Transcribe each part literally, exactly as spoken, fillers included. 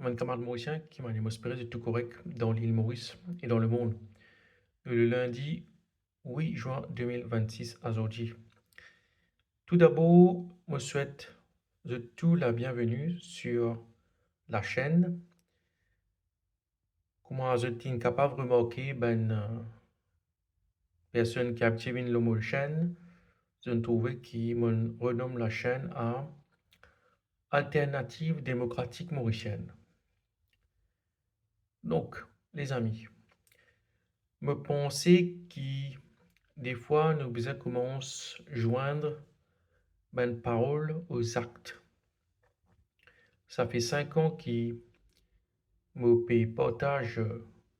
bann kamarad morisien, ki manier? Mo espere zot tou korek dan lil Moris e dan lemond. Nou le lindi wit zwin de mil vennsis azordi. Toudabor, mo swet zot tou labienveni sir lasenn. Kouma zot inn kapav remarke, bann, euh, personn ki abitie vinn lor mo lasenn, zot inn trouve ki mo renom lasenn a Alternativ Demokratik Morisienn. Donk, lezami, mo panse ki defwa nou bizin koumans zwinn bann parol o zakt. Sa fer sink an ki mo pe partaz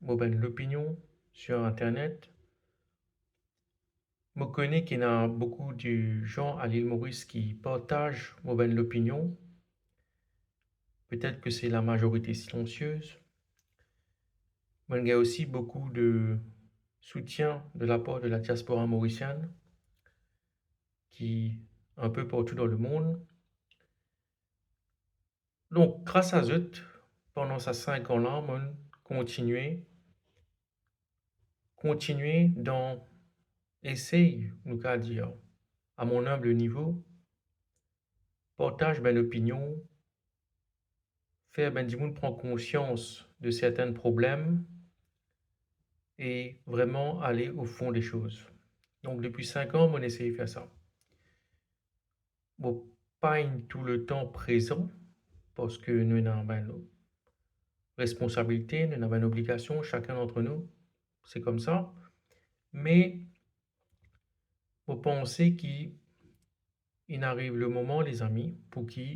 mo bann lopinion sir internet. Mo kone ki ena boukou de zan a lil Moris ki partaz mo bann lopinion. Petet ki se lamazorite silansiez. Mo gagn osi boukou de soutien de lapar de ladiaspora morisienn ki inpe partou dan lemond. Donk, gras a zot, pandan sa sink an la, mo kontinie, kontinie dan esey, nou kapav dir, a mon inb nivo, partaz bann opinion, fer bann dimoun pran konsians de sertin problem e vreman ale o fon de soz. Donk, depi sink an, mo esey fer sa. Mo pa inn tou letan prezan, parski nou ena bann responsabilite, nou ena bann obligasion, sakenn dantre nou, se koumsa. Me mo panse ki inn ariv lemoman, lezami, pou ki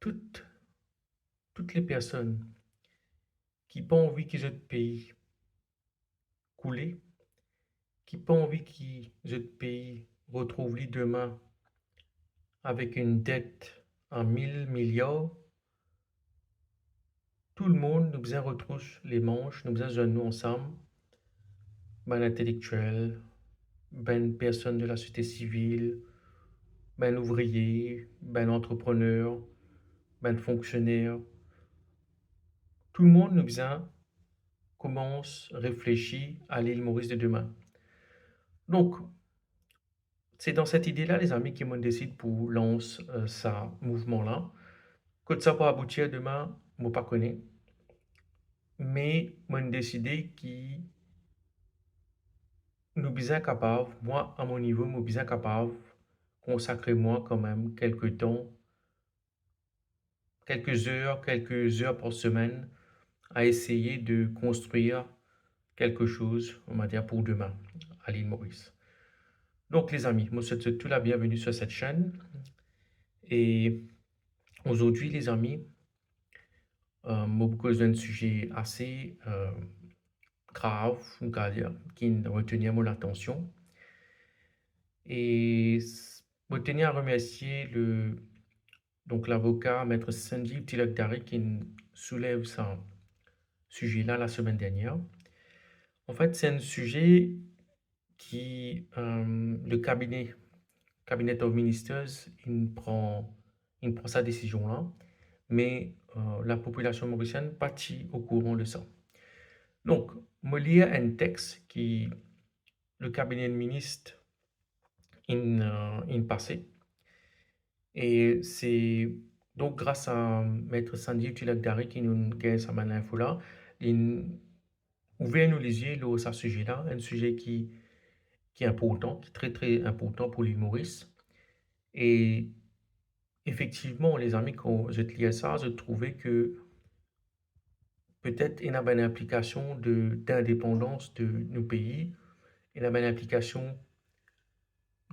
tout, tout le personn ki pa anvi ki zot pei koule, ki pa anvi ki zot pei retrouv li demin avek enn det a mil miliar, tou lemonn, nou bizin retrous lemanz, nou bizin zwenn nou ansam, bann intelektiel, bann personn de lasosiete sivil, bann ouvrie, bann antreprener, bann fonksioner. Tou lemonn, nou bizin koumans reflesi a lil Moris de demin. Donk, se dan set ide la, lezami, ki mo desid pou lans, eh, sa mouvman la. Kot sa pou aboutir demin, mo pa kone. Me mo deside ki nou bizin kapav, mwa, a mo nivo, mo bizin kapav konsakre mwa kanmem kelke tan, kelke zer, kelke zer par semenn, a eseye de konstrir kelke soz, on va dire, pou demin, a lil Moris. Donk, lezami, mo swet zot tou labienveni sir set senn. E azordi, lezami, eh, mo pou koz enn size ase, eh, grav, on va dire, ki retenir mo latansion. E s-, mo teni a remersie le, donk, lavoka Maître Sanjeev Tilakdari ki soulev sa size la, lasemenn dernier. Anfet, se enn size ki, eh, le kabine, Cabinet of Ministers, inn pran, inn pran sa desizion la, me, eh, lapopilasion morisienn pa ti okouran de sa. Donk, mo lir enn text ki le kabine minis inn, eh, inn pase. E se, donk, gras a Maître Sanjeev Tilakdari ki nou gagn sa bann linfo la, linn ouver nou lizie lor sa size la, enn size ki, ki inportan, ki tre, tre inportan pou lil Moris. E efektivman, lezami, kan zot lir sa, zot trouve ki petet ena bann inplikasion de, dindepandans de nou pei, ena bann inplikasion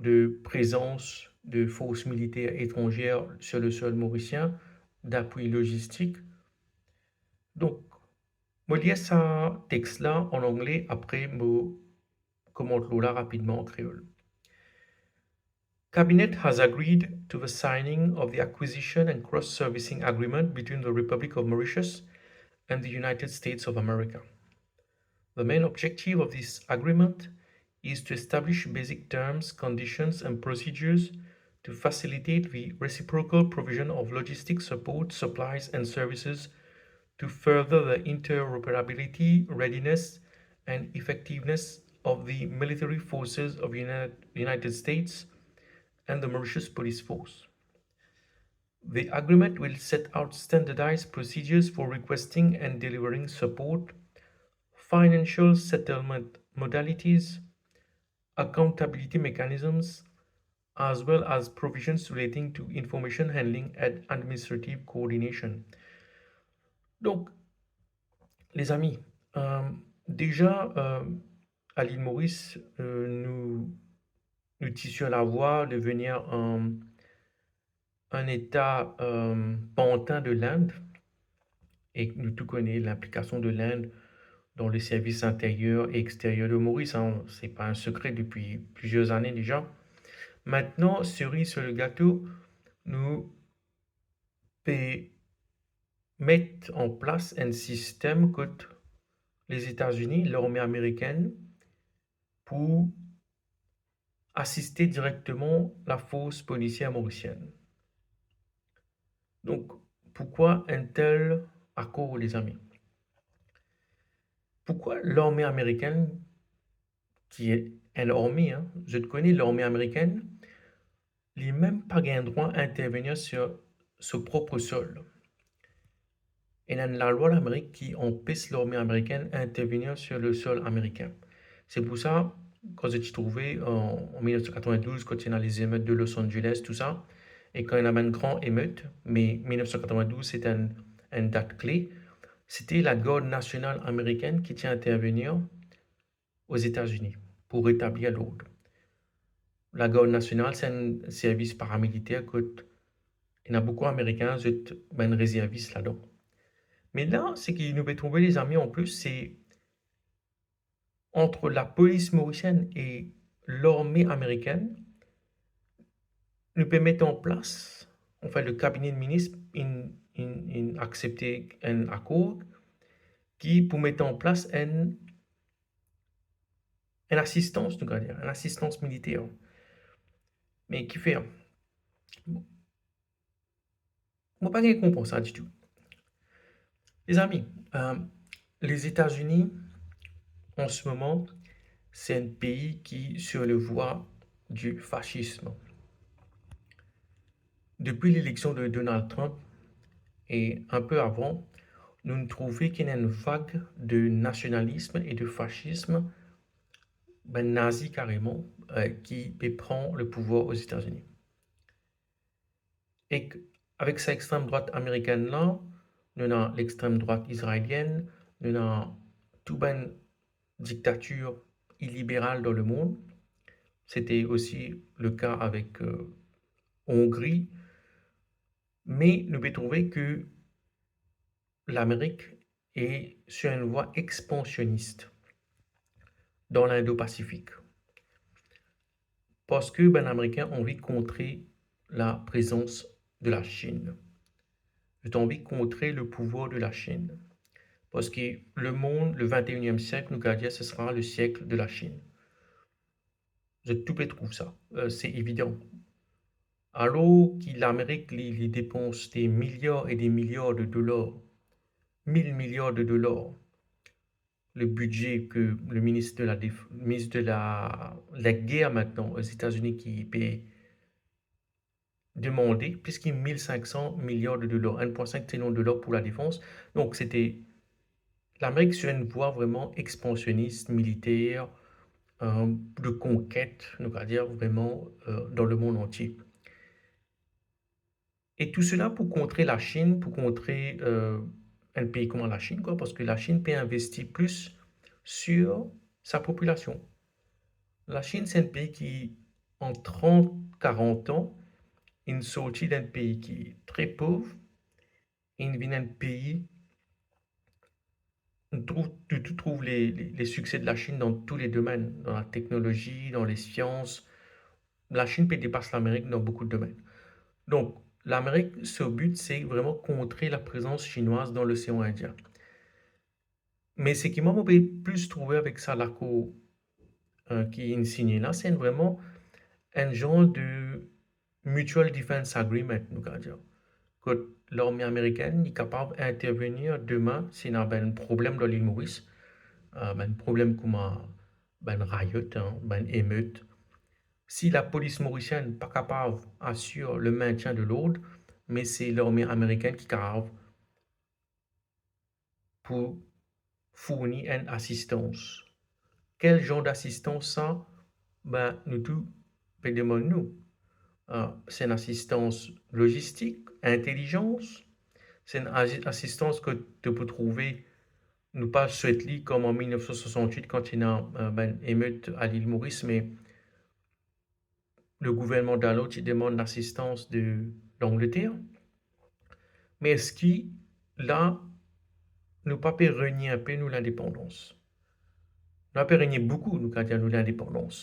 de prezans de fors militer etranzer sir le sol morisien, dapui lozistik. Donk, mo lir sa text la an angle, apre mo komant lor la rapidman an kreol. Cabinet has agreed to the signing of the Acquisition and Cross-Servicing Agreement between the Republic of Mauritius and the United States of America. The main objective of this agreement is to establish basic terms, conditions, and procedures to facilitate the reciprocal provision of logistic support, supplies, and services to further the interoperability, readiness, and effectiveness of the military forces of the United, United States and the Mauritius Police Force. The agreement will set out standardized procedures for requesting and delivering support, financial settlement modalities, accountability mechanisms, as well as provisions relating to information handling and administrative coordination. Donk, lezami, euh, deza, euh, a Lil Moris, euh, nou, nou ti sir lavwa de vini, euh, enn eta, euh, pantin de Lind, e nou tou kone linplikasion de Lind dan le servis interyer e exteryer de Moris, hein, se pa enn sekre depi plizier zane deza. Aster, seriz sur le gato, nou pe met an plas enn sistem kot Lezetazini, larme amerikenn, pou asiste direkteman lafors polisier morisienn. Donk, poukwa enn tel akor, lezami? Poukwa larme amerikenn, ki enn arme, hein, zot kone larme amerikenn, li mem pa gagn drwa intervenir sur so prop sol. Ena enn lalwa Lamerik ki anpes larme amerikenn intervenir sur le sol ameriken. Se pou sa, kan zot ti trouve an, an mil nef san katrovin-douz, kan ti ena lezemet de Los Angeles, tou sa, e kan ena bann gran emet, me mil nef san katrovin-douz, se enn, enn dat kle, se ti Lagard Nasional Amerikenn ki ti intervenir Ozetazini pou retablir lord. Lagard Nasional, se enn servis paramiliter kot ena boukou Ameriken, zot bann rezervis ladan. Me la, seki nou pe trouve, lezami, anplis, se ant lapolis morisienn e larme amerikenn, nou pe met an plas, anfin, le kabine de minis inn, inn, inn aksepte enn akor ki pou met an plas enn, enn asistans, nou kapav dir, enn asistans militer. Me kifer? Mo pa gagn konpran sa ditou. Lezami, euh, Lezetazini, an se moman, se enn pei ki sur le vwa di fasism. Depi leleksion de Donald Trump e inpe avan, nou trouve ki ena enn vag de nasionalism e de fasism, bann nazi kareman, euh, ki pe pran le pouvwar Ozetazini. Ek avek sa extrem drwat amerikenn la, nou ena lextrem drwat izraelienn, nou ena tou bann diktatir iliberal dan lemond. Se ti osi le ka avek, euh, Ongri. Me nou pe trouve ki Lamerik e sur enn vwa expansionis dan Lindo-Pasifik. Parski bann Ameriken anvi kontre laprezans de Lasinn. Zot anvi kontre le pouvwar de Lasinn. Parski lemond, le vingt et unième siècle, nou kapav dir, ce sera le siècle de la Chine. Zot tou pe trouv sa, euh, se evidan. Alor ki Lamerik, li, li depans de miliar e de miliar de dolar, mil miliar de dolar, le bidze ki le minis de la def-, minis de la, la ger aster Ozetazini ki pe demande plis ki mil sink san miliar de dolar, enn pwin sink trilion dolar pou ladefans. Donk, se ti Lamerik sur enn vwa vreman expansionis, militer, euh, de konket, nou kapav dir vreman, euh, dan lemond antie. E tou sela pou kontre Lasinn, pou kontre, euh, enn pei kouma Lasinn, kwa, parski Lasinn pe investi plis sur sa popilasion. Lasinn, se enn pei ki, an trant, karant an, inn sorti d'enn pei ki tre pov, inn vinn enn pei, nou trouv, nou tou trouv le, le, le sikse de Lasinn dan tou le domenn, dan lateknolozi, dan lesians. Lasinn pe depas Lamerik dan boukou de domenn. Donk, Lamerik, so bi, se vreman kontre laprezans sinwaz dan Losean Indien. Me seki mwa, mo pe plis trouve avek sa lakor, euh, ki inn signe la, se enn vreman enn zan de Mutual Defense Agreement, nou kapav dir, kot larme amerikenn li kapav intervenir demin si ena bann problem dan Lil Moris, eh, bann problem kouma bann riot, hein, bann emet. Si lapolis morisienn pa kapav asir le maintien de lord, me se larme amerikenn ki kapav pou fourni enn asistans. Kel zan dasistans sa? Be, nou tou pe demann nou. Eh, se enn asistans lozistik, intelizans, se enn asi-, asistans ki to pou trouve, nou pa swet li kom an mil nef san swasant-wit kan ti ena, eh, bann emet a Lil Moris, me le gouvernman dalor ti demann lasistans de Langleter. Me eski la, nou pa pe renie inpe nou lindepandans? Nou pa pe renie boukou, nou kapav dir, nou lindepandans.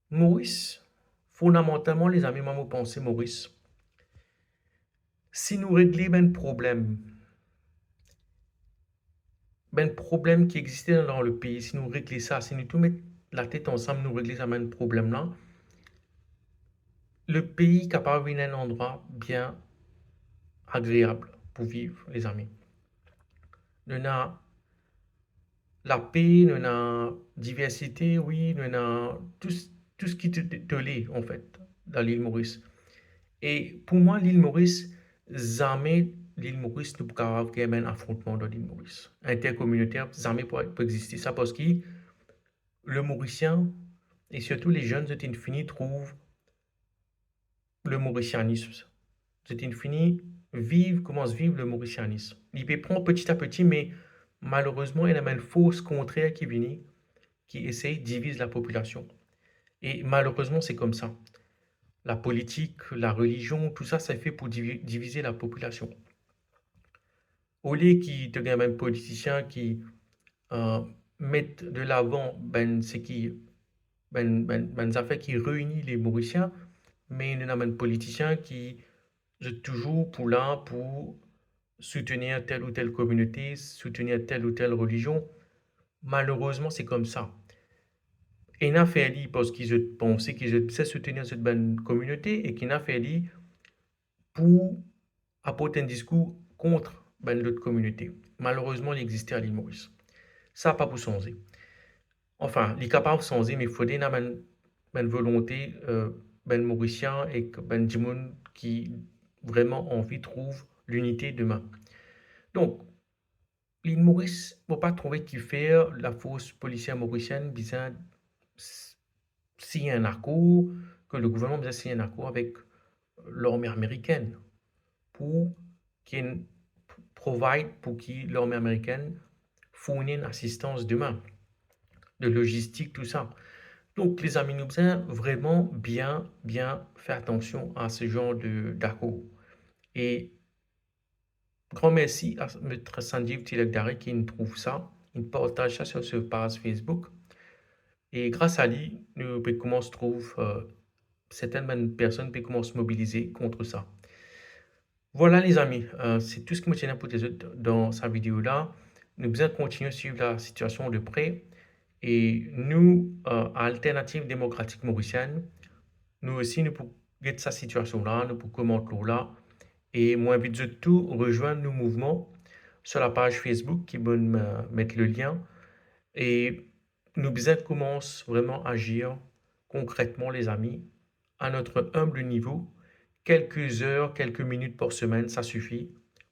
Moris, fondamantalman, lezami, mwa, mo panse, Moris, si nou regle bann problem, bann problem ki existe dan le pei, si nou regle sa, si nou tou met latet ansam, nou regle sa bann problem la, le pei kapav vinn enn landrwa bien agreab pou viv, lezami. Nou ena lape, nou ena diversite, wi, nou ena tou, tou seki to, to, to le, anfet, dan Lil Moris. E pou mwa, Lil Moris, zame Lil Moris, nou pou kapav gagn enn afrontman dan Lil Moris. Interkominoter, zame pou, pou existe sa, parski le Morisien, e sirtou le zenn, zot inn fini trouv le morisianism. Zot inn fini viv, koumans viv le morisianism. Li pe pran peti a peti, me malerezman, ena bann fors kontrer ki vini, ki esey diviz lapopilasion. E malerezman, se koumsa. Lapolitik, larelizion, tou sa, se fe pou divi-, divize lapopilasion. Olie ki to gagn bann politisien ki, eh, met de lavan bann seki, bann, bann, bann zafer ki reini le Morisien, me nou ena bann politisien ki, zot touzour pou la, pou soutenir tel ou tel kominote, soutenir tel ou tel relizion. Malerezman, se koumsa. Ena fer li parski zot panse ki zot bizin soutenir zot bann kominote, e ki ena fer li pou aport enn diskour kont bann lot kominote. Malerezman, li existe a Lil Moris. Sa pa pou sanze. Anfin, li kapav sanze, me fode ena bann, bann volonte, eh, bann Morisien ek bann dimoun ki vreman anvi trouv linite demin. Donk, Lil Moris, mo pa trouve kifer lafors polisier morisienn bizin s-, sign enn akor, ke le gouvernman bizin sign enn akor avek larme amerikenn pou ki enn provide, pou ki larme amerikenn fourni enn asistans demin, de lozistik, tou sa. Donk, lezami, nou bizin vreman bien, bien fer atansion a se zan de, dakor. E gran mersi a Maître Sanjeev Tilakdare ki inn trouv sa, inn partaz sa sur so paz Facebook. E gras a li, nou pe koumans trouv, eh, sertenn bann personn pe koumans mobilize kont sa. Vwala, lezami, eh, se tou seki mo ti ena pou dir zot dan sa video la. Nou bizin kontigne swiv lasitiasion de pre. E nou, eh, Alternativ Demokratik Morisienn, nou osi, nou pou get sa sitiasion la, nou pou komant lor la. E mo invit zot tou rezwenn nou mouvman sur lapaz Facebook ki mo, eh, met le lien. E nou bizin koumans vreman azir konkretman, lezami, à notre humble niveau, kelke zer, kelke minit par semenn, sa sifi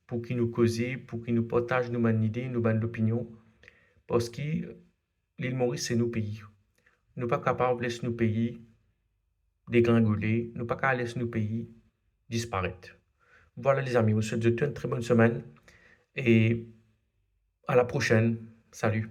pou ki nou koze, pou ki nou partaz nou bann lide, nou bann lopinion. Parski Lil Moris, se nou pei. Nou pa kapav les nou pei degringole, nou pa kapav les nou pei disparet. Vwala, lezami, mo swet zot tou enn tre bonn semenn e à la prochaine. Salut.